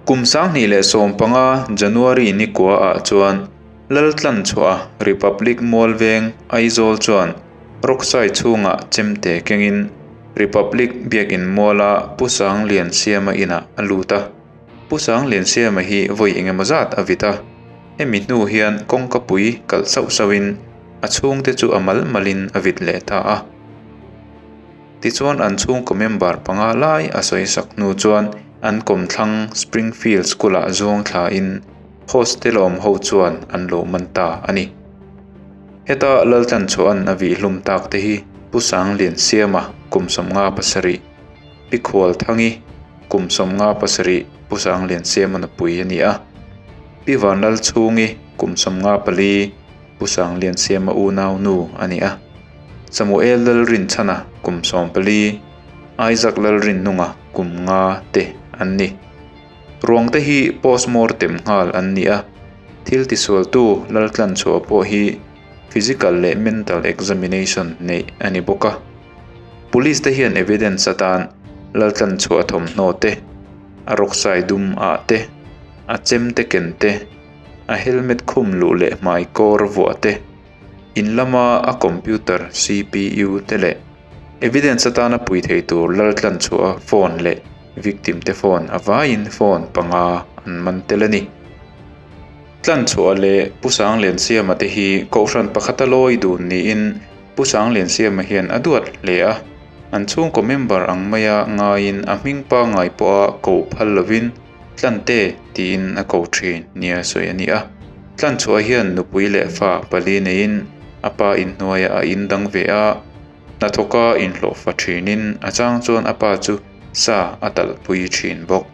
Kum 2015 January ni kua ah chuan Laltlanchhuah Republic Mual Veng Aizawl chuan Rawksai chhungah chemte kengin Republic Biakin Muala Pu Sangliansiama inah a lut a. Pu Sangliansiama hi vawi engemaw zat a vit a. Hemi hnu hian kawngkapui kalh sauh sauhin a chhungte chu a mal malin a vit leh ta a. Tichuan an chhungkaw member panga lai a sawi sak hnu chuan an kawmthlang Springfield School-ah zuang thlain hostel awm ho chuan an lo man ta a ni. Heta Laltlanchhua'n a vih hlum tak te hi Pu Sangliansiama kum 57, Pi Khualthangi kum 57 Pu Sangliansiama nupui a ni a, Pi Vanlalchhungi kum 54, Pu Sangliansiama unau nu a ni a. Samuel Lalrinchhana kum 14, Isaac Lalrinnunga kum 5 te an ni. Ruang te hi postmortem nghal an ni a, thil tisualtu Laltlanchhuah pawh hi physical leh mental examination neih a ni bawk a. Police te hian evidence atan Laltlanchhuah thawmhnaw te, a rawksai dum ah te, a chemte ken te, a helmet khum luh leh hmai kawr vuah te, in lama a computer cpu te leh evidence atana pui thei tur Laltlanchhuah phone leh victim te phone a vaiin phone panga an man tel a ni. Tlanchhuah leh Pu Sangliansiama te hi Kohhran pakhata lawi dun niin Pu Sangliansiama hian a duat hle a, an chhungkaw member ang maia ngaiin a hming pangngai pawha koh phal lovin Tlante tiin a ko thin nia sawi a ni a. Tlanchhuah hian nupui leh fa pali neiin a pa inhnuaiah a indang ve a, hnathawka inhlawhfa thinin a chang chuan a pa chu sa a talhpui thin bawk.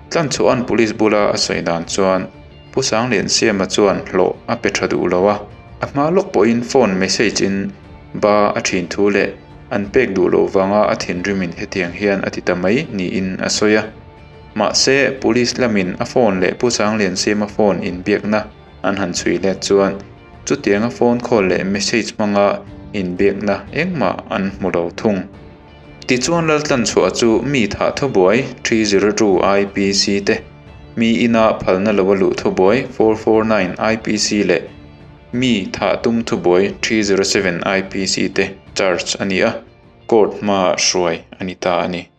Tlanchhuahan police bula a sawi dan chuan Pu Sangliansiama chuan hlawh a pe tha duh lo a, a hma lawk pawhin phone message in ba a thin thu leh an pek duh loh vanga a thinrimin hetiang hian a ti ta mai niin a sawi a. Mahse, Police lamin a phone leh Pu Sangliansiama phone inbiakna an han chhui let chuan chutianga phone call leh message hmanga inbiakna engmah an hmu lo thung. Tichuan Laltlanchhuah chu mi thah thubuai 302 IPC te, mi ina phalna loa luh thubuai 449 IPC leh mi thah tum thubuai 307 IPC te charge a ni a, court hmaah hruai a ni ta a ni.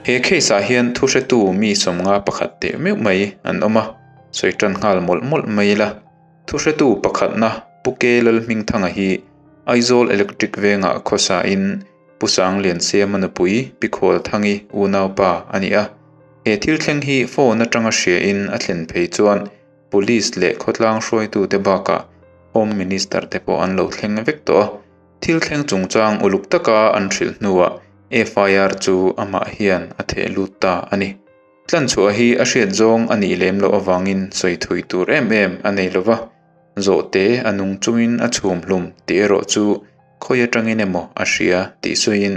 He case ah hian thu hretu mi 51 teh meuh mai an awm a, sawi tan nghal mawlh mawlh mai ila. Thu hretu pakhatna Pu Ke Lalhmingthanga hi Aizawl Electric vengah khawsain Pu Sangliansiama nupui Pi Khualthangi unaupa a ni a. He thil thleng hi phone atanga hriain a thlen phei chuan Police leh khawtlang hruaitute bakah Home Minister te pawh an lo thleng vek tawh a. Thil thleng chungchang uluk taka an hrilh hnuah FIR chu amah hian a theh lut ta a ni. Tlanchhuah hi a hriat zawng a nih lem loh avangin sawi thui tur em em a nei lo va, zawhte a nung chungin a chhum hlum tih erawh chu khawi atangin emaw a hria tih sawiin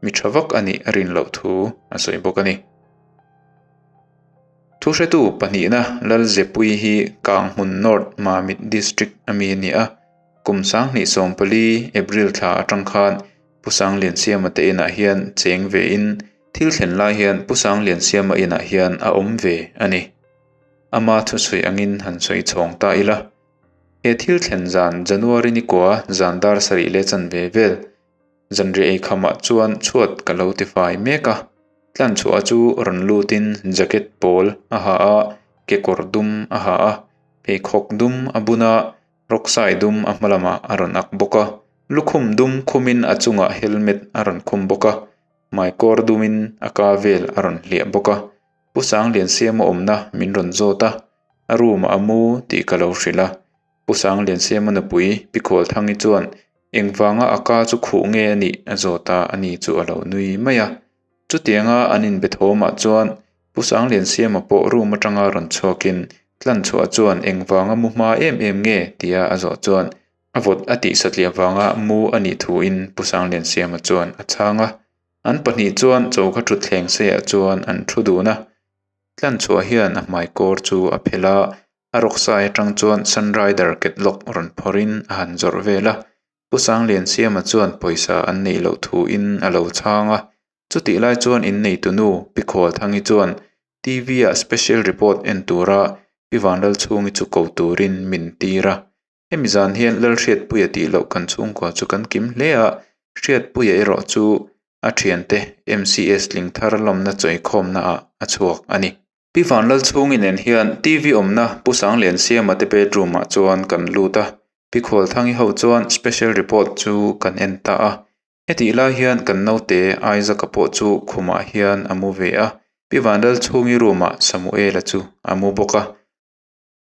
mi tha vak a nih a rin loh thu a sawi bawk a ni. Thuhretu pahnihna Lalzepui hi Kanghmun North Mamit District a mi a ni a, kum 2014 April thla atang khan Pu Sangliansiama te inah hian cheng vein Thil thlen lai hian Pu Sangliansiama inah hian a awm ve a ni. Ama thusawi angin han sawi chhawng ta ila. He thil thlen zan January ni kua zan dar sarih leh chanve vel zanriah ei khamah chuan chhuat ka lo tifai mek a. Tlanchhuah chu rawn lutin jacket pawl a ha a, kekawr dum a ha a, pheikhawk dum a bun a, Rawksai dum a hma lamah a rawn ak bawk a. Lukhum dum khumin a chungah helmet a rawn khum bawk a. Hmaikawr dumin a ka vel a rawn hliah bawk a, Pu Sangliansiama awmna min rawn zawt a, a room ah a mu tih ka lo hrilh a. Pu Sangliansiama nupui Pi Khualthangi chuan engvanga a ka chu khuh nge a nih a zawt a, ani chu a lo nui mai a. Chutianga an inbe thawmah chuan Pu Sangliansiama pawh room atanga rawn chhuakin Tlanchhuah chuan engvanga mu hma em em nge tia a zawh chuan A vawt a tih satliah vanga mu a nih thuin Pu Sangliansiama chuan a chhang a. An pahnih chuan choka thutthleng seiah chuan an thu dun a. Tlanchhuah hian a hmaikawr chu a phelh a, a rawksai atang chuan Sunrider catalog rawn phawrhin a han zawrh vel a. Pu Sangliansiama chuan pawisa an neih loh thuin a lo chhang a. Chutih lai chuan inneitunu Pi Khualthangi chuan TV-ah special report en tura Pi Vanlalchhungi chu ko turin min tir a. Hemi zan hian Lalhriatpuia tih loh kan chhungkua chu kan kim hle a, Hriatpuia erawh chu a thiante MCS tling thar lawmna chawikhawmna ah a chhuak a ni. Pi Vanlalchhungi nen hian TV awmna Pu Sangliansiama te bedroom ah chuan kan lut a, Pi Khualthangi ho chuan special report chu kan en ta a. Hetih lai hian kan naute Isaac-a pawh chu khumah hian a mu ve a, Pi Vanlalchhungi room ah Samuel-a chu a mu bawk a.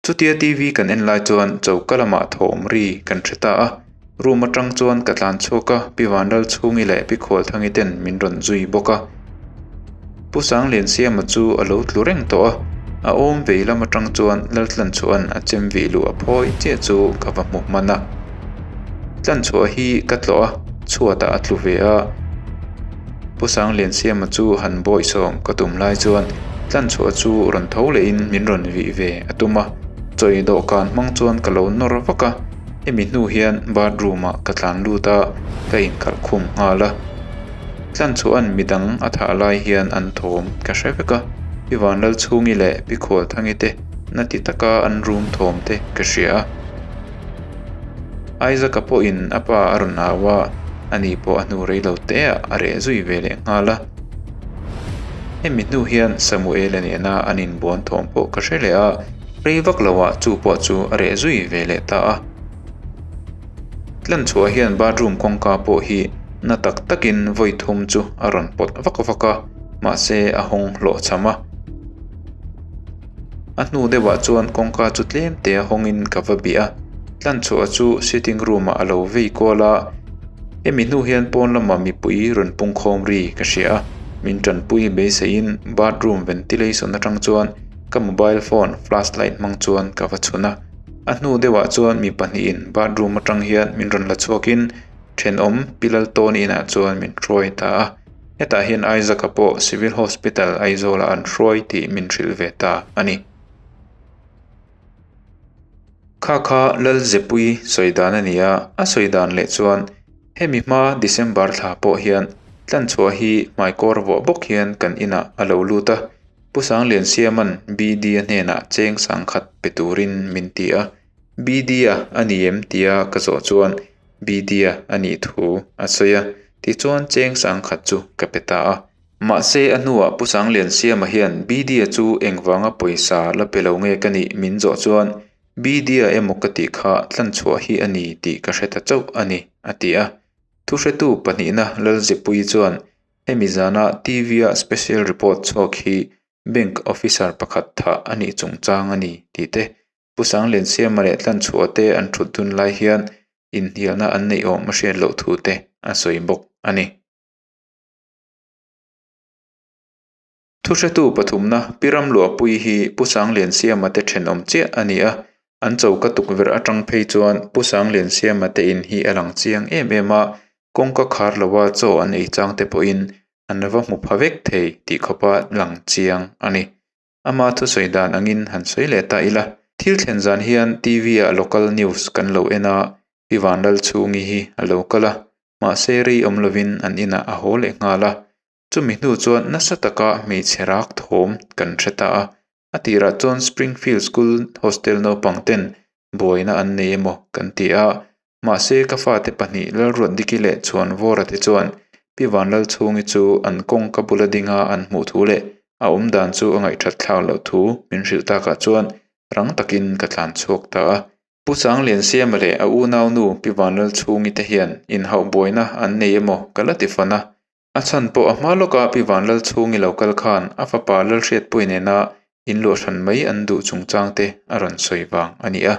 Chutia TV kan en lai chuan choka lamah thawm ri kan hre ta a, room atang chuan ka tlan chhuak a, Pi Vanlalchhungi leh Pi Khualthangi ten min rawn zui bawk a. Pu Sangliansiama chu a lo tlu reng tawh a, a awm vei lam atang chuan Laltlanchhua'n a chem vih luh a phawi chiah chu ka va hmu hman a. Tlanchhuah hi ka tlawh a, chhuatah a tlu ve a. Pu Sangliansiama chu han bawihsawm ka tum lai chuan Tlanchhuah chu rawn tho lehin min rawn vih ve a tum a, chawi dawhkan hmang chuan ka lo nawr vak a, hemi hnu hian bathroom ah ka tlan lut a, ka inkhalh khum nghal a. Tlanchhuahan midang a thah lai hian an thawm ka hre vek a, Pi Vanlalchhungi leh Pi Khualthangi te na ti taka an room thawm te ka hria a. Isaac-a pawhin a pa a rawn au a, ani pawh a hnu rei lo te ah a reh zui ve leh nghal a. Hemi hnu hian Samuel-a nena an inbuan thawm pawh ka hre leh a, rei vak lo ah chu pawh chu a reh zui ve leh ta a. Tlanchhuah hian bathroom kawngka pawh hi na tak takin vawi thum chu a rawn pawt vak vak a, mahse a hawng hlawh cham a. A hnu deuhah chuan kawngka chu tlem te a hawngin ka va bih a, tlanchhuah chu sitting room ah a lo vei kual a, hemi hnu hian pawn lamah mipui rawn pungkhawm ri ka hria a, min tanpui beiseiin bathroom ventilation atang chuan ka mobile phone flash light hmang chuan ka va chhun a, a hnu deuhah chuan mi pahnihin bathroom atang hian min rawn la chhuakin thenawm Pilal tawn inah chuan min hruai ta a. Hetah hian Isaac-a pawh Civil Hospital Aizawl-ah an hruai tih min hrilh ve ta a ni. Kha kha Lalzepui sawi dan a ni a, a sawi dan leh chuan hemi hma December thla pawh hian tlanchhuah hi hmaikawr vuah bawk hian kan inah a lo lut a, Pu Sangliansiama'n BD-a hnenah cheng sangkhat pe turin min ti a, BD-a a ni em tia ka zawh chuan BD-a a nih thu a sawi a, tichuan cheng sangkhat chu ka pe ta a. Mahse a hnuah Pu Sangliansiama hian BD-a chu engvanga pawisa la pe lo nge ka nih min zawh chuan BD-a emaw ka tih kha tlanchhuah hi a ni tih ka hre ta chauh a ni, a ti a. Thuhretu pahnihna Lalzepui chuan hemi zana TV-a special report chhuak hi bank officer pakhat thah a nih chungchang a ni tih te Pu Sangliansiama leh Tlanchhuah te an thut dun lai hian inhnialna an neih awm a hriat loh thu te a sawi bawk a ni. Thuhretu pathumna Pi Ramluahpui hi Pu Sangliansiama te thenawm chiah a ni a, an choka tukverh atang phei chuan Pu Sangliansiama te in hi a lang chiang em em a, kawngka khar loa chaw an ei chang te pawhin an va hmu pha vek thei tih khawpa lang chiang a ni. Ama thusawi dan angin han sawi leh ta ila. Thil thlen zan hian TV ah local news kan lo en a, Pi Vanlalchhungi hi a lo kal a, mahse rei awm lovin an inah a haw leh nghal a. Chumi hnu chuan nasa taka hmeichhe rak thawm kan hre ta a, a tirah chuan Springfield School hostel naupang ten buaina an nei emaw kan ti a, mahse ka fate pahnih Lalruatdiki leh Chhuanvawra te chuan Pi Vanlalchhungi chu an kawngka bula dinga an hmuh thu leh a awm dan chu a ngaihthat thlak loh thu min hrilh takah chuan rang takin ka tlan chhuak ta a. Pu Sangliansiama leh a unaunu Pi Vanlalchhungi te hian inhauh buaina an nei emaw ka la ti fan a, A chhan pawh a hma lawka Pi Vanlalchhungi lo kal khan a fapa Lalhriatpui nena inluah hran mai an duh chungchang te a rawn sawi vang a ni a.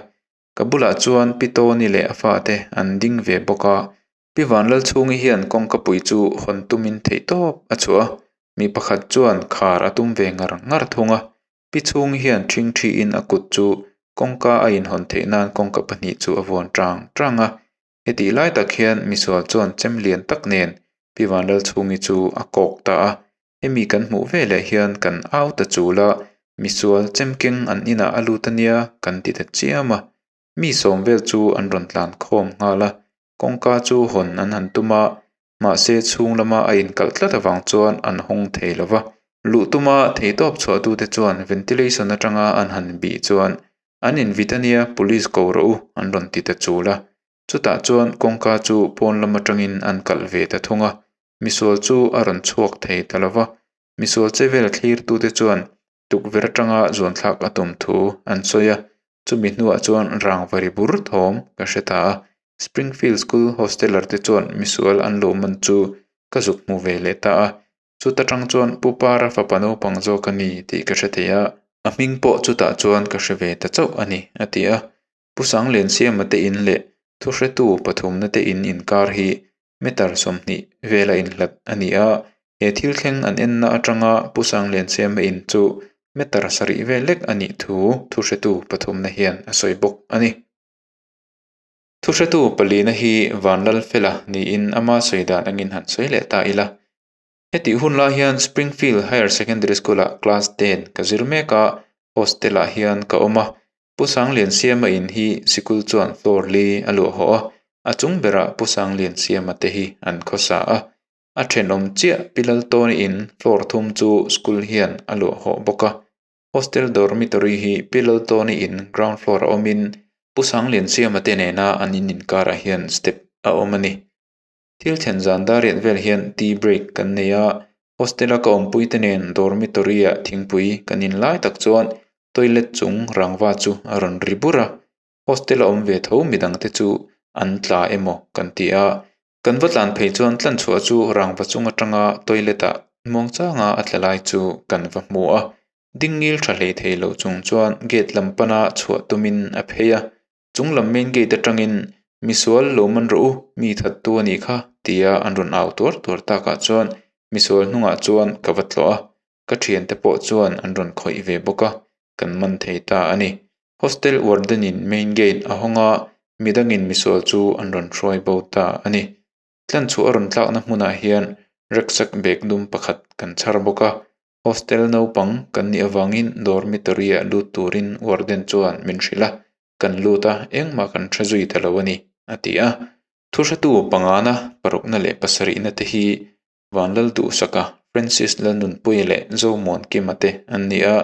Ka bulah chuan Pi Tawni leh a fate an ding ve bawk a. Pi Vanlalchhungi hian kawngkapui chu hawn tumin theihtawp a chhuah a, mi pakhat chuan khar a tum ve ngar ngar thung a. Pi Chhungi hian ṭhingṭhiin a kut chu kawngka a inhawn theih nan kawngka pahnih chu a vuan ṭang ṭang a. Hetih lai tak hian misual chuan chem lian tak nen. Pi Vanlalchhungi chu a kawk ta a. Hemi kan hmuh veleh hian kan au ta chul a, misual chemkeng an inah a lut ania kan ti ta chiam a. Mi sawm vel chu an rawn tlan khawm nghal a, kawngka chu hawn an han tum a, mahse chhung lama a inkalh tlat avang chuan an hawng thei lo va. Luh tuma theitawp chhuahtute chuan ventilation atanga an han bih chuan an invit ania police ko rawh u an rawn ti ta chul a. Chutah chuan kawngka chu pawn lam atangin an kalh ve ta thung a, misual chu a rawn chhuak thei ta lo va. Misual che vel thlirtute chuan tukverh atanga zuanthlak a tum thu an sawi a, chumi hnuah chuan rangva ri bur thawm ka hre ta a. Springfield School hosteller te chuan misual an lo man chu ka zuk hmu ve leh ta a, chuta tang chuan Pu Para fapa naupang zawk a ni tih ka hre thei a, a hming pawh chutah chuan ka hre ve ta chauh a ni, a ti a. Pu Sangliansiama te in leh thuhretu pathumna te in inkar hi meter 20 vela inhlat a ni a, he thil thleng an enna atanga Pu Sangliansiama in chu meter 7 vel lek a nih thu thuhretu pathumna hian a sawi bawk a ni. Thuhretu palina hi Vanlalfela niin ama sawi dan angin han sawi leh ta ila. Hetih hun lai hian Springfield Higher Secondary School-ah class 10 ka zir mek a, hostel-ah hian ka awm a. Pu Sangliansiama in hi sikul chuan floor li a luah hawh a, a chung berah Pu Sangliansiama te hi an khawsa a. A thenawm chiah Pi Laltawni in floor thum chu school hian a luah hawh bawk a. Hostel dormitory hi Pi Laltawni in ground floor a awmin Pu Sangliansiama te nena an in inkarah hian step a awm a ni. Thil thlen zan dar riat vel hian tea break kan nei a, hostel a ka awmpui te nen dormitory ah thingpui kan in lai tak chuan toilet chung rangva chu a rawn ri bur a, hostel a awm ve tho midang te chu an tla emaw kan ti a, kan va tlan phei chuan tlanchhuah chu rangva chung atanga toilet ah muangchanga a tla lai chu kan va hmu a, ding ngil tha hlei thei lo chung chuan gate lam pana chhuah tumin a phei a. Chung lam main gate atangin misual lo man rawh u, mi thattu a nih kha tia an rawn au tuar tuar takah chuan misual hnungah chuan ka va tlawh a, ka thiante pawh chuan an rawn khawih ve bawk a, kan man thei ta a ni. Hostel warden in main gate a hawng a, midangin misual chu an rawn hruai bo ta a ni. Tlanchhuah a rawn tlakna hmunah hian rucksack bag dum pakhat kan chhar bawk a, Hostel naupang kan nih avangin dormitory-ah lut turin warden chuan min hrilh a, kan lut a, engmah kan hre zui ta lo a ni, a ti a. Thuhretu pangana, parukna leh pasarihna te hi Vanlal Duhsaka, Francis Lalnunpuia leh Zomuan Kima te an ni a.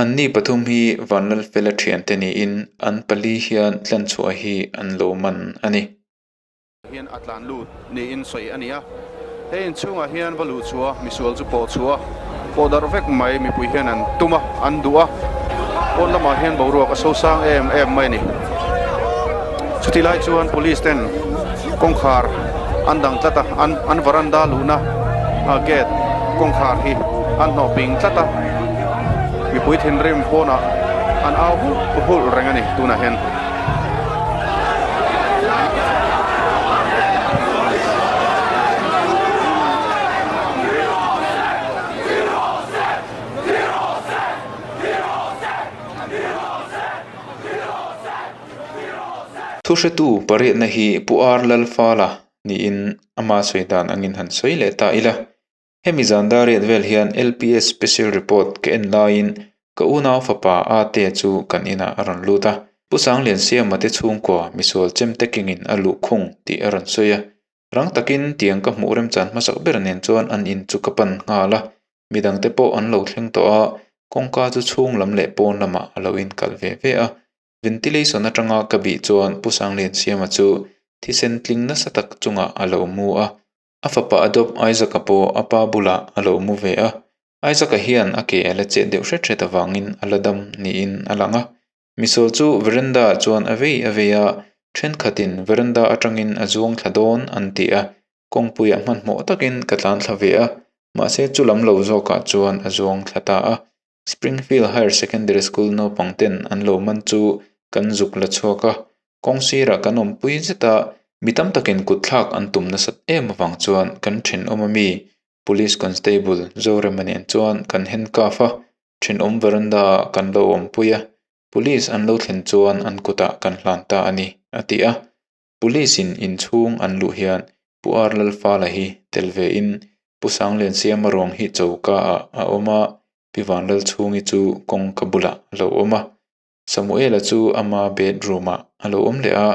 Anni pathum hi Vanlalfela thiante niin an pali hian tlanchhuah hi an lo man a ni. Hian a tlan lut niin sawi a ni a. He inchhungah hian va luh chhuah a, misual chu pawh chhuah a, pawh darh vek mai mipui hian an tum a, an duh a. Pawn lamah hian boruak a sosang em em mai a ni. Chuti lai chuan police ten kawngkhar an dang tlat a, an an varanda luhna gate kawngkhar hi an hnawh ping tlat a. Mipui thinrim pawnah an au hulh hulh reng a ni tunah hian. Thuhretu pariatna hi Pu Ar Lalfala niin ama sawi dan angin han sawi leh ta ila. Hemi zan dar riat vel hian LPS Special Report ka en laiin ka unau fapa Ate chu kan inah a rawn lut a. Pu Sangliansiama te chhungkua misual chemte kengin a luh khung tih a rawn sawi a. Rang takin tiang ka hmuh remchan hmasak ber nen chuan an in chu ka pan nghal a. Midangte pawh an lo thleng tawh a, kawngka chu chhung lam leh pawn lamah a lo inkalh ve ve a. Ventilation atanga ka bih chuan Pu Sangliansiama chu thisen tling nasa tak chungah a lo mu a. A fapa adopt Isaac-a pawh a pa bulah a lo mu ve a. Isaac-a hian a ke a la chet deuh hret hret avangin a la dam niin a lang a. Misual chu veranda-ah chuan a vei a vei a, thenkhatin veranda atangin a zuang thla dawn an ti a. Kawngpuiah hmanhmawh takin ka tlan thla ve a, mahse chu lam lo zawkah chuan a zuang thla ta a. Springfield Higher Secondary School naupang ten an lo man chu kan zuk la chhuak a, kawng sirah kan awmpui zet a, mi tam takin kut thlak an tum nasat em avang chuan kan thenawm ami Police Constable Zorema nen chuan kan handcuff a, thenawm veranda ah kan lo awmpui a, Police an lo thlen chuan an kutah kan hlan ta a ni, a ti a. Police in inchhung an luh hian Pu Ar Lalfala hi tel ve in Pu Sangliansiama ruang hi choka ah a awm a, Pi Vanlalchhungi chu kawngka bulah a lo awm a. Samuela chu ama bedroom ah a lo awm leh a,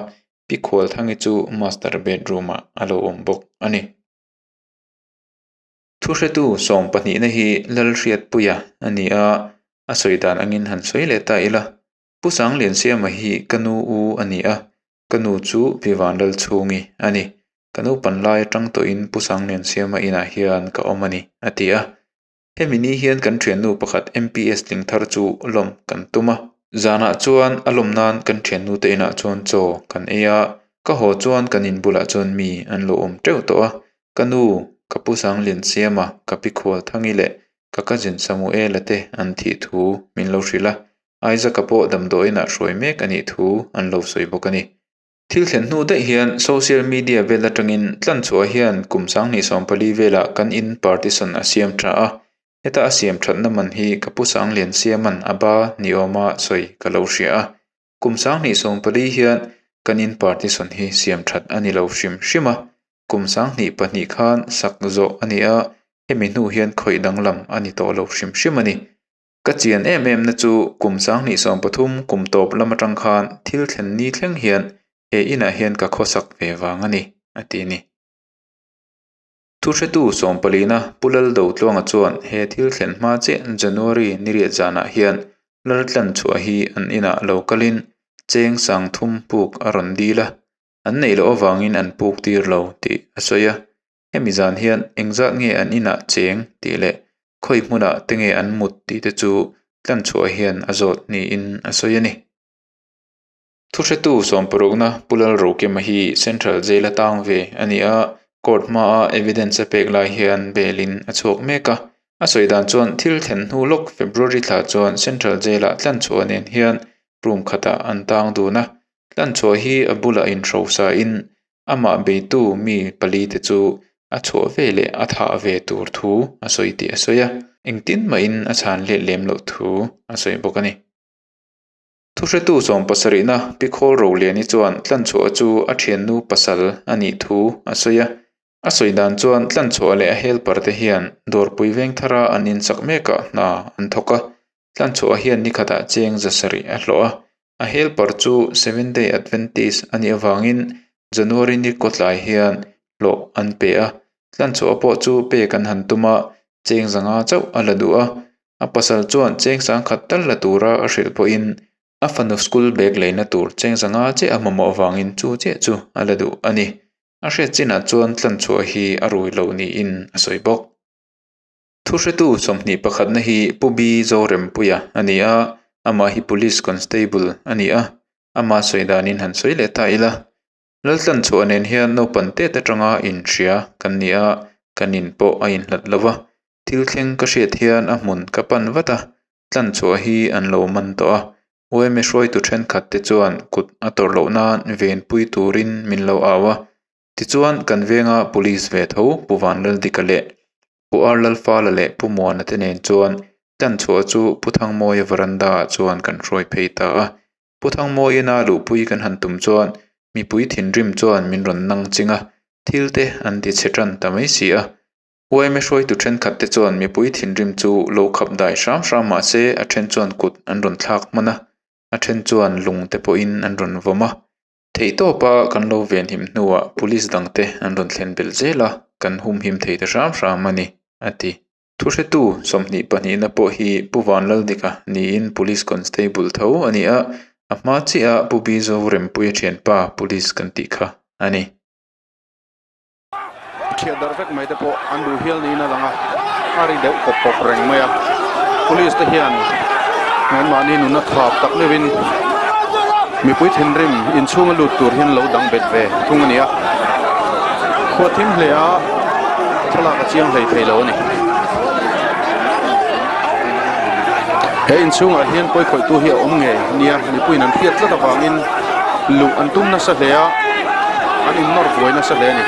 Pi Khualthangi chu master bedroom ah a lo awm bawk a ni. Thuhretu sawm pahnihna hi Lalhriatpuia a ni a, a sawi dan angin han sawi leh ta ila. Pu Sangliansiama hi ka nu u a ni a, ka nu chu Pi Vanlalchhungi a ni. Ka naupan lai atang tawhin Pu Sangliansiama inah hian ka awm a ni, a ti a. Hemi ni hian kan thiannu pakhat MPS tling thar chu lawm kan tum a. Zanah chuan a lawm nan kan thiannu te inah chuan chaw kan ei a, ka haw chuan kan in bulah chuan mi an lo awm teuh tawh a. Ka nu, ka Pu Sangliansiama, ka Pi Khualthangi leh ka cousin Samuela te an thih thu min lo hrilh a. Isaac-a pawh damdawiinah hruai mek a nih thu an lo sawi bawk a ni. Thil thlen hnu daih hian social media vel atangin tlanchhuah hian kum sanghnih sawmpali velah kan in partition a siam tha a, heta a siam thatna man hi ka pu Sanglian Siaman a ba ni awma sawi ka lo hria a. Kum sanghnih sawmpali hian kan in partition hi siam that a ni lo hrim hrim a, kum sanghnih pahnih khan sak zawh a ni a, hemi hnu hian khawih danglam a ni tawh lo hrim hrim a ni. Ka chian em em na chu kum 2013 kum tawp lam atang khan thil thlen ni thleng hian he inah hian ka khawsak ve vang a ni, a ti a ni. Thuhretu sawmpalina Pu Laldotluanga chuan he thil thlen hma chiah January niriat zanah hian Laltlanchhuah hi an inah lo kalin cheng sang thum puk a rawn dil a, an neih loh avangin an puk tir lo tih a sawi a. Hemi zan hian engzat nge an inah cheng tih leh khawi hmunah te nge an mut tih te chu tlanchhuah hian a zawt niin a sawi a ni. Thuhretu sawmparukna Pu Lalrokima hi Central Jail a tang ve a ni a, court hmaa evidence a pek lai hian bail in a chhuak mek a. A sawi dan chuan thil thlen hnu lawk February thla chuan Central Jail ah tlanchhuah nen hian room khatah an tang dun a, tlanchhuah hi a bulah inhrosa in Amah beitu mi pali te chu a chhuah ve leh a thah ve tur thu a sawi tih a sawi a, engtin mahin a chhan let lem loh thu a sawi bawk a ni. Thuhretu sawm pasarihna Pi Khawl Roliani chuan tlanchhuah chu a thiannu pasal a nih thu a sawi a, a sawi dan chuan tlanchhuah leh a helper te hian dawrpui veng thara an insak mekah hna an thawk a, Tlanchhuah hian ni khatah cheng zasarih a hlawh a, a helper chu Seventh Day Adventist a nih avangin January ni kawtlai hian hlawh an pe a, tlanchhuah pawh chu pek an han tum a, cheng zanga chauh a la duh a, a pasal chuan cheng sangkhat tal la tura a hrilh pawhin a fanu school bag leina tur cheng zanga chiah a mamawh avangin chu chiah chu a la duh a ni. A hriat chinah chuan tlanchhuah hi a rui lo niin a sawi bawk. Thuhretu sawmhnih pakhatna hi Pu B Zorempuia a ni a, amah hi Police Constable a ni a, ama sawi danin han sawi leh ta ila. Laltlanchhuah nen hian naupan tet atanga inhria kan ni a, kan in pawh a inhlat lo va, thil thleng ka hriat hian a hmun ka pan vat a, tlanchhuah hi an lo man tawh a, yma hruaitu thenkhat te chuan kut a tawrh loh nan venpui turin min lo au a, Tichuan, kan venga Police ve tho Pu Vanlaldika leh Pu Arlalfala leh Pu Muana te nen chuan tlanchhuah chu Pu Thangmawia veranda ah chuan kan hruai phei ta a. Pu Thangmawiina luhpui kan han tum chuan mipui thinrim chuan min rawn nang ching a, thil te an ti chhe tan ta mai si a. Yma hruaitu thenkhat te chuan mipui thinrim chu lo khap dai hram hram mah se a then chuan kut an rawn thlak hman a, a then chuan lung te pawhin an rawn vawm a. Theihtawpa kan lo venhim hnuah police dangte an rawn thlen belh zel a, kan humhim thei ta hram hram a ni, a ti. Thuhretu sawmhnih pahnihna pawh hi Pu Vanlaldika niin Police Constable tho a ni a, a hma chiah Pu Bizo Rempuia thianpa Police kan tih kha a ni. Thiah darh vek mai te pawh an duh hial niin a lang a, a ri deuh pawp pawp reng mai a. Police te hian anmahni nunna thap tak meuhin mipui thinrim inchhunga lut tur hian lo dang bet ve thung a ni a. Khua thim hle a, thlalak a chiang hlei thei lo a ni. He inchhungah hian pawikhawihtu hi a awm ngei nia mipuiin an hriat tlat avangin luh an tum nasa hle a, an innawr buai nasa hle a ni.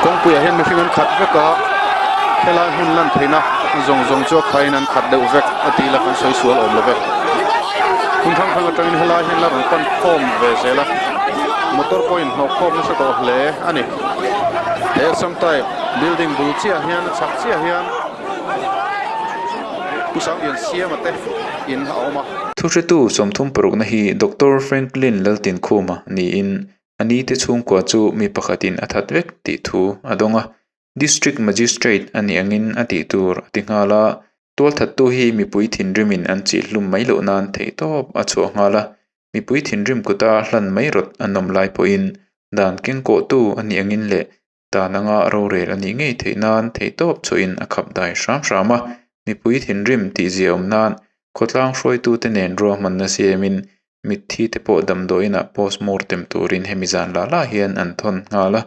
Kawngpuiah hian mihring an khat vek a, helai hmun lan theihna zawng zawng chu a khaiin an khat deuh vek a tih la kan sawi sual awm lo ve. Hmun hrang hrang atangin helai hian la rawn pan khawm ve zel a. Motor pawh inhnawh khawm nasa tawh hle a ni. He Assam type building bul chiah hian a chhak chiah hian Pu Sanglian Siama te in a awm a. Thuhretu 36na hi Doctor Franklin Laltinkhuma niin a nite chhungkua chu mi pakhatin a that vek tih thu a dawng a. District Magistrate a nih angin a tih tur a ti nghal a, tualthattu hi mipui thinrimin an chih hlum mai loh nan theihtawp a chhuah nghal a, mipui thinrim kuta hlan mai rawt an awm lai pawhin dan kengkawhtu a nih angin leh dan anga rorel a nih ngei theih nan theihtawp chhuahin a khap dai hram hram a, mipui thinrim tihzia awm nan khawtlang hruaitute nen ruahmanna siamin mitthi te pawh damdawiinah postmortem turin hemi zan lah lah hian an thawn nghal a.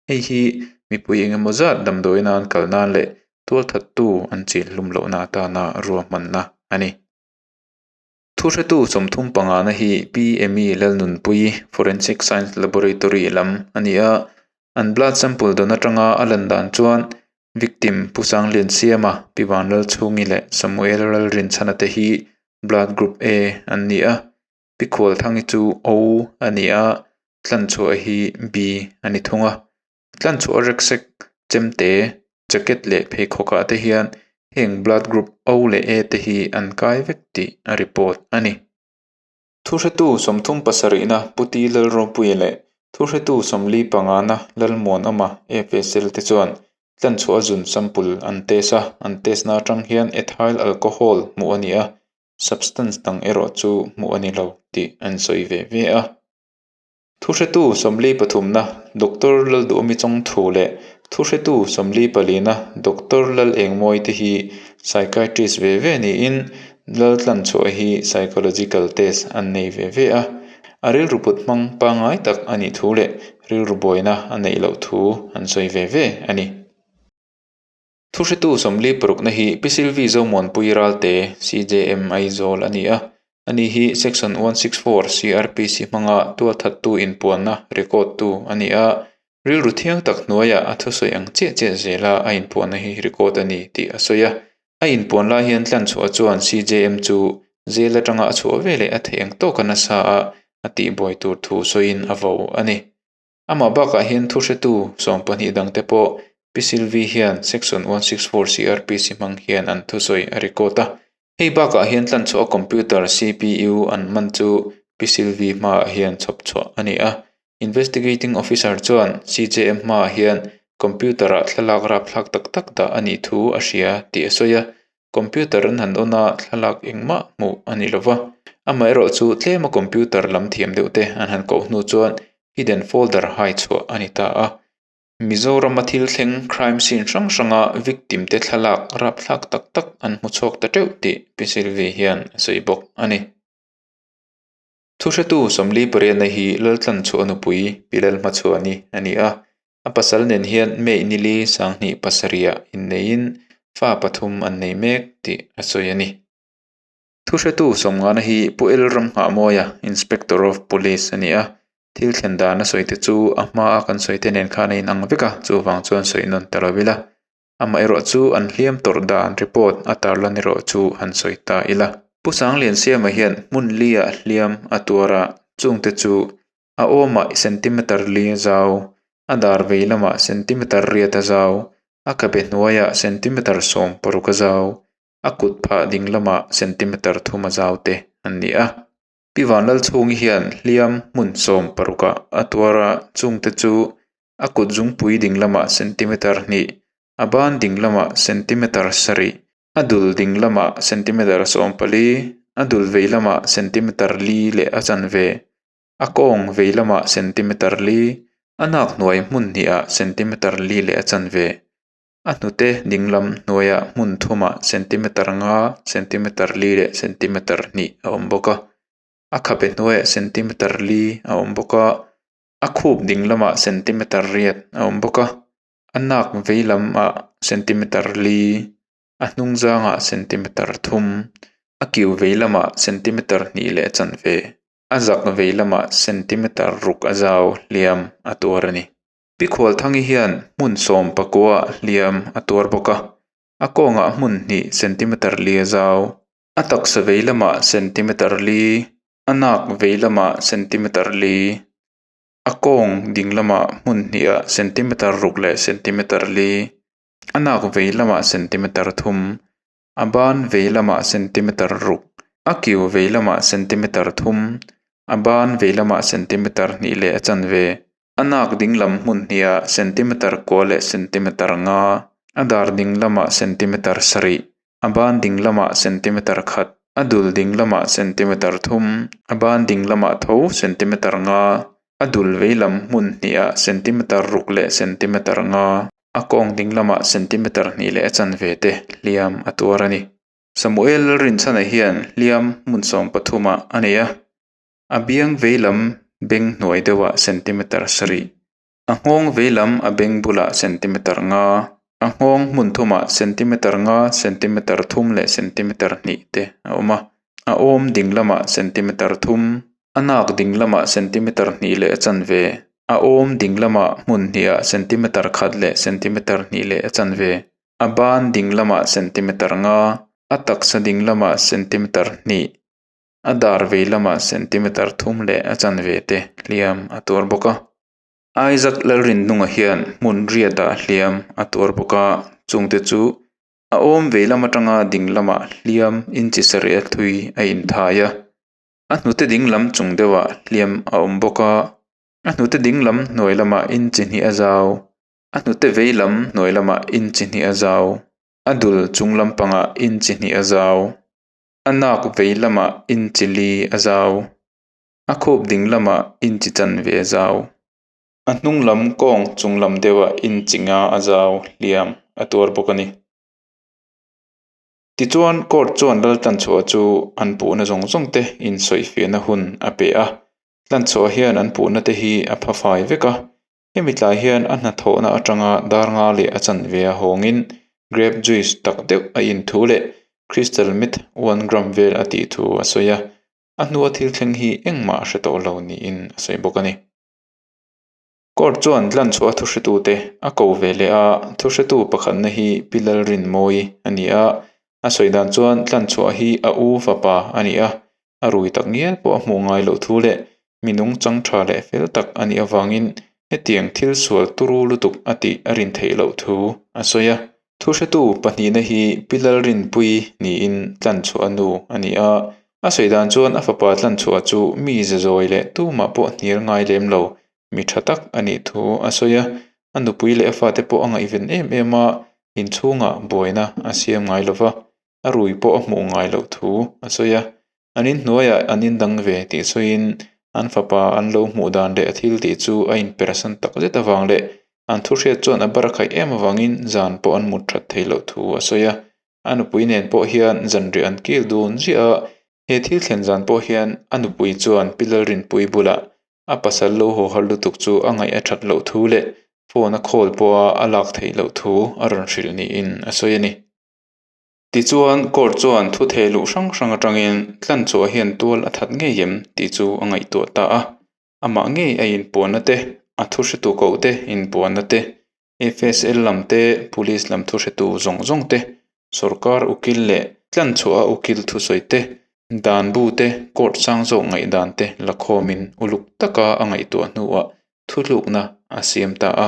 Hei hi mipui eng emaw zat damdawiin an kal nan leh tualthattu an chil hlum lohna atana ruahmanna a ni. Thuhretu 35 na hi Pi Amy Lalnunpui, Forensic Science Laboratory lam a ni a, an blood sample dawn atanga a lan dan chuan victim Pu Sangliansiama, Pi Vanlalchhungi leh Samuel Lalrinchhana te hi blood group A an ni a, Pi Khualthangi chu O a ni a, tlanchhuah hi B a ni thung a. Tlanchhuah rucksack, chemte, jacket leh pheikhawkah te hian heng blood group O leh A te hi an kai vek tih a report a ni. Thuhretu 37na Pu T Lalropuia leh Thuhretu 45na Lalmuanawma FSL te chuan tlanchhuah zun sample an test a, an test na atang hian ethyl alcohol hmuh a ni a, substance dang erawh chu hmuh a ni lo tih an sawi ve ve a. Thuhretu 43na Doctor Lalduhawmi Chawngthu leh Thuhretu 44na Doctor Lalengmawi te hi psychiatrist ve ve niin Laltlanchhuah hi psychological test an nei ve ve a. A rilru put hmang pangngai tak a nih thu leh rilru buaina a neih loh thu an sawi ve ve a ni. Thuhretu 46na hi Pi Sylvie Zomuanpui Ralte, CJM Aizawl a ni a. Ani hi Section 164 CrPC hmanga tualthattu inpuanna record tu a ni a. Rilru thiang tak hnuaiah a thusawi ang chiah chiah zela a inpuanna hi record a ni tih a sawi a. A inpuan lai hian tlanchhuah chuan CJM chu jail atanga a chhuah veleh a theih ang tawka nasa a a tihbuai tur thu sawiin a vo a ni. Amah bakah hian thuhretu 12 dangte pawh Pi Sylvie hian Section 164 CrPC hmang hian an thusawi a record a. Hei bakah hian tlanchhuah computer CPU an man chu Pi Sylvie hmaah hian chhawp chhuah a ni a. Investigating officer chuan CJM hmaah hian computer-ah thlalak rapthlak tak tak dah a nih thu a hria tih a sawi a. Computer an han on a, thlalak engmah hmuh a ni lova. Amaherawh chu tlema computer lam thiam deuh te an han koh hnu chuan hidden folder hai chhuah a ni ta a. Mizorama thil thleng crime scene hrang hranga victim te thlalak rapthlak tak tak an hmu chhuak ta teuh tih Pi Sylvie hian a sawi bawk a ni. Thuhretu 48 na hi Laltlanchhuah nupui Pi Lalhmachhuani a ni a. A pasal nen hian May nili 2007ah inneiin fa pathum an nei mek tih a sawi a ni. Thuhretu 50 na hi Pu El Ramnghahmawia, Inspector of Police a ni a. Thil thlen dan a sawi te chu a hmaa kan sawi te nen khan a inang vek a, chuvang chuan sawi nawn ta lo ila. Amaherawh chu an hliam tawrh dan report a tarlan erawh chu han sawi ta ila. Pu Sangliansiama hian hmun liah hliam a tuar a, chungte chu a awmah centimeter li zau, a dar vei lamah centimeter riat a zau, a khabe hnuaiah centimeter 16 a zau, a kut phah ding lamah centimeter 3 a zau te an ni a. Pi Vanlalchhungi hian hliam hmun 16ah a tuar a, chungte chu a kut zungpui ding lamah centimeter 2, a ban ding lamah centimeter 7, a dul ding lamah centimeter 14, a dul vei lamah centimeter 4 leh a chanve, a kawng vei lamah centimeter 4, a nak hnuai hmun hnihah centimeter 4 leh a chanve, a hnute ding lam hnuaiah hmun thumah centimeter 5, centimeter 4 leh centimeter 2 a awm bawk a, a khabe hnuaiah centimeter 4 a awm bawk a, a khup ding lamah centimeter 8 a awm bawk a, a nak vei lamah centimeter 4, a hnung zangah centimeter 3, a kiu vei lamah centimeter 2 leh a chanve, a zak vei lamah centimeter 6 a zau hliam a tuar a ni. Pi Khualthangi hian hmun 19ah hliam a tuar bawk a, a kawngah hmun hnih centimeter 4 a zau, a taksa vei lamah centimeter 4, a nak vei lamah centimeter 4. A kawng ding lamah hmun hnihah centimeter ruk leh centimeter li, a nak vei lamah centimeter thum, a ban vei lamah centimeter ruk, a kiu vei lamah centimeter thum, a ban vei lamah centimeter hnih leh a chanve, a nak ding lam hmun hnihah centimeter kua leh centimeter nga, a dar ding lamah centimeter sarih, a ban ding lamah centimeter khat, a dul ding lamah centimeter thum, a ban ding lamah tho centimeter nga, a dul vei lam hmun hnihah centimeter ruk leh centimeter nga, a kawng ding lamah centimeter hnih leh a chanve te hliam a tuar a ni. Samuel Lalrinchhana hian hliam hmun 13 ah a nei a, a biang vei lam beng hnuai deuhah centimeter sarih, A nghawng veilam a beng bulah centimeter nga, a nghawng hmun thumah centimeter nga, centimeter thum leh centimeter hnih te a awm a. A awm ding lamah centimeter thum, a nak ding lamah centimeter hnih leh a chanve, a awm ding lamah hmun hnihah centimeter khat leh centimeter hnih leh a chanve, a ban ding lamah centimeter nga, a taksa ding lamah centimeter hnih, a dar vei lamah centimeter thum leh a chanve te hliam a tuar bawk a. Isaac Lalrinnunga hian hmun riatah hliam a tuar bawk a, chungte chu a awm vei lam atanga ding lamah hliam inchi sarih a thui a inthai a, a hnute ding lam chung deuhah hliam a awm bawk a, a hnute ding lam hnuai lamah inchi hnih a zau, a hnute vei lam hnuai lamah inchi hnih a zau, a dul chung lampangah inchi hnih a zau, a nak vei lamah inchi li a zau. A khup ding lamah inchi chanve a zau. A hnung lam kawng chung lam deuhah inchi nga a zau hliam a tuar bawk a ni. Tichuan, court chuan Laltlanchhuah chu an puhna zawng zawng te insawifiahna hun a pe a. Tlanchhuah hian an puhna te hi a pha fai vek a. Hemi tlai hian a hnathawhna atanga dar nga leh a chanve a hawngin grape juice tak deuh a in thu leh crystal meth one gram vel a tih thu a sawi a. A hnua thil thleng hi engmah a hre tawh lo niin a sawi bawk a ni. Court chuan tlanchhuah thuhretute a ko ve leh a, thuhretu pakhatna hi Pi Lalrinmawi a ni a, a sawi dan chuan tlanchhuah hi a u fapa a ni a, a rui tak ngial pawh a hmuh ngai loh thu leh mi nungchang tha leh fel tak a nih avangin hetiang thil sual turu lutuk a tih a rin theih loh thu a sawi a. Thuhretu pahnihna hi Pi Lalrinpui niin tlanchhuah nu a ni a, a sawi dan chuan a fapa tlanchhuah chu mi zazawi leh tumah pawh hnial ngai lem lo, mi tha tak a nih thu a sawi a, a nupui leh a fate pawh a ngaihven em em a, inchhungah buaina a siam ngai lo va, a rui pawh a hmuh ngai loh thu a sawi a. An inhnuaiah an indang ve tih sawiin an fapa an lo hmuh dan leh a thil tih chu a inpersan tak zet avang leh an thuhriat chuan a bar khaih em avangin zan pawh an mut that theih loh thu a sawi a. A nupui nen pawh hian zanriah an kil dun ziah a, he thil thlen zan pawh hian a nupui chuan Pi Lalrinpuii bulah a pasal lo haw har lutuk chu a ngaih a that loh thu leh phone a call pawha a lak theih loh thu a rawn hrilh niin a sawi a ni. Tichuan, court chuan thu theh luh hrang hrang atangin tlanchhuah hian tual a that ngei em tih chu a ngaihtuah ta a. Amah ngei a inpuanna te, a thuhretu koh te inpuanna te, FSL lam te, police lam thuhretu zawng zawng te, sorkar ukil leh tlanchhuah a ukil thusawi te, dan bu te, court sang zawk ngaihdan te la khawmin uluk taka a ngaihtuah hnuah thutlukna a siam ta a.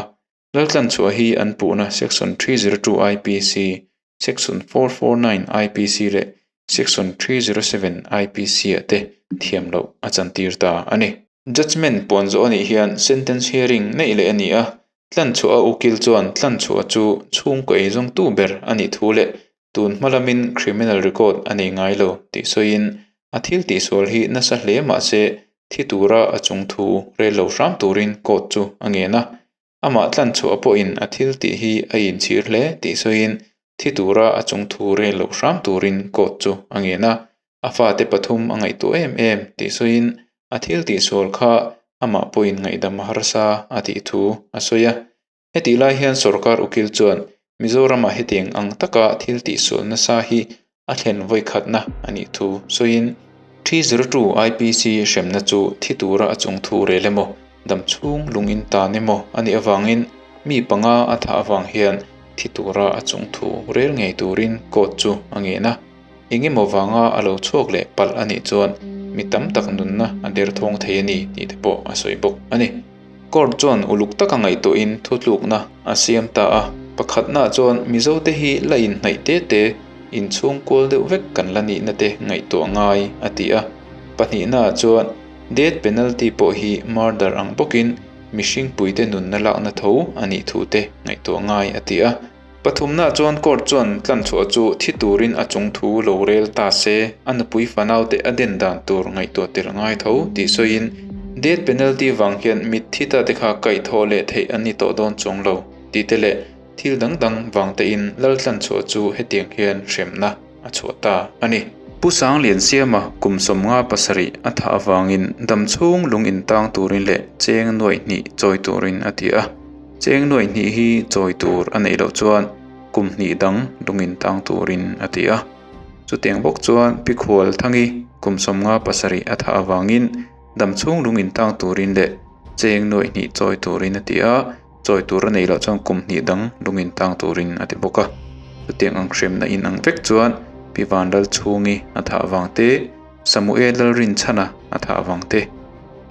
Laltlanchhuah hi an puhna Section 302 IPC, Section 449 IPC leh Section 307 IPC-ah te thiam loh a chantir ta a ni. Judgement puan zawh a nih hian sentence hearing neih leh a ni a, tlanchhuah a ukil chuan tlanchhuah chu chhungkaw eizawngtu ber a nih thu leh tun hma lamin criminal record a nei ngai lo tih sawiin a thil tihsual hi nasa hle mah se thi tura a chung thu rel lo hram turin court chu a ngen a. Amah tlanchhuah pawhin a thil tih hi a inchhir hle tih sawiin thi tura a chung thu rel loh hram turin court chu a ngen a, a fate pathum a ngaihtuah em em tih sawiin a thil tihsual kha amah pawhin ngaihdam a harsa a tih thu a sawi a. Hetih lai hian sorkar ukil chuan Mizoramah hetiang ang taka thil tihsual nasa hi a thlen vawikhatna a nih thu sawiin, 302 IPC hremna chu thi tura a chung thu rel emaw, dam chhung lung in tan emaw a nih avangin mi panga a thah avang hian thi tura a chung thu rel ngei turin court chu a ngen a. Engemaw vanga a lo chhuak leh palh a nih chuan mi tam tak nunna a derthawng thei a ni tih te pawh a sawi bawk a ni. Court chuan uluk taka ngaihtuahin thutlukna a siam ta a. Pakhatnaah chuan Mizote hi la inhnaih te te, inchhung kual deuh vek kan la nihna te ngaihtuah ngai a ti a. Pahnihnaah chuan death penalty pawh hi murder ang bawkin mihring puite nunna lakna tho a nih thu te ngaihtuah ngai a ti a. Pathumnaah chuan court chuan tlanchhuah chu thi turin a chung thu lo rel ta se, a nupui fanaute a den dan tur ngaihtuah tel ngai tho tih sawiin death penalty vang hian mitthi ta te kha kaihthawh leh theih an ni tawh dawn chuang lo tih te leh thil dang dang vang tein lal tlanchhuah chu hetiang hian hremna a chhuah ta a ni. Pu Sangliansiama kum 57 a thah avangin damchhung lung intang turin leh cheng nuaih hnih chawi turin a ti a. Cheng nuaih hnih hi chawi tur a neih loh chuan kum hnih dang lung intang turin a ti a. Chutiang bawk chuan Pi Khual Thangi kum 57 a thah avangin damchhung lung intang turin leh cheng nuaih hnih chawi turin a ti a. Chawi tur a neih loh chuan kum hnih dang lung intang turin a ti bawk a. Chutiang ang hremna in ang vek chuan Pi Vanlal Chhungi a thah avang te, Samuel Lalrinchhana a thah avang te,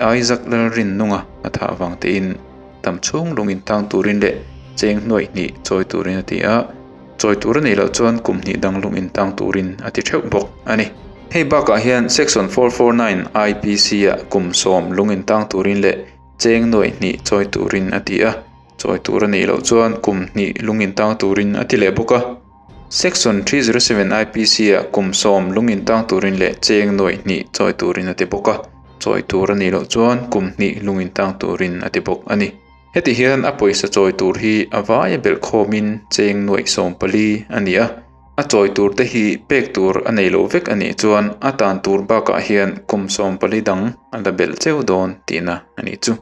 Isaac Lalrinnunga a thah avang tein tam chhung lung intang turin leh cheng hnuaih hnih chawi turin a ti a. Chawi tur a neih loh chuan kum hnih dang lung intang turin a ti theuh bawk a ni. Hei bakah hian Section 449 IPC-ah kum sawm lung intang turin leh Cheng nuaih hnih chawi turin a ti a, chawi tur a nih loh chuan kum hnih lung intang turin a ti leh bawk a. Section 307 IPC ah kum sawm lung intang turin leh cheng nuaih hnih chawi turin a ti bawk a, chawi tur a nih loh chuan kum hnih lung intang turin a ti bawk a ni. Heti hian a pawisa chawi tur hi a vaia belh khawmin cheng nuaih 14 a ni a. A chawi tur te hi pek tur a nei loh vek a nih chuan a tan tur bakah hian kum 14 dang a la belh cheu dawn tihna a nih chu.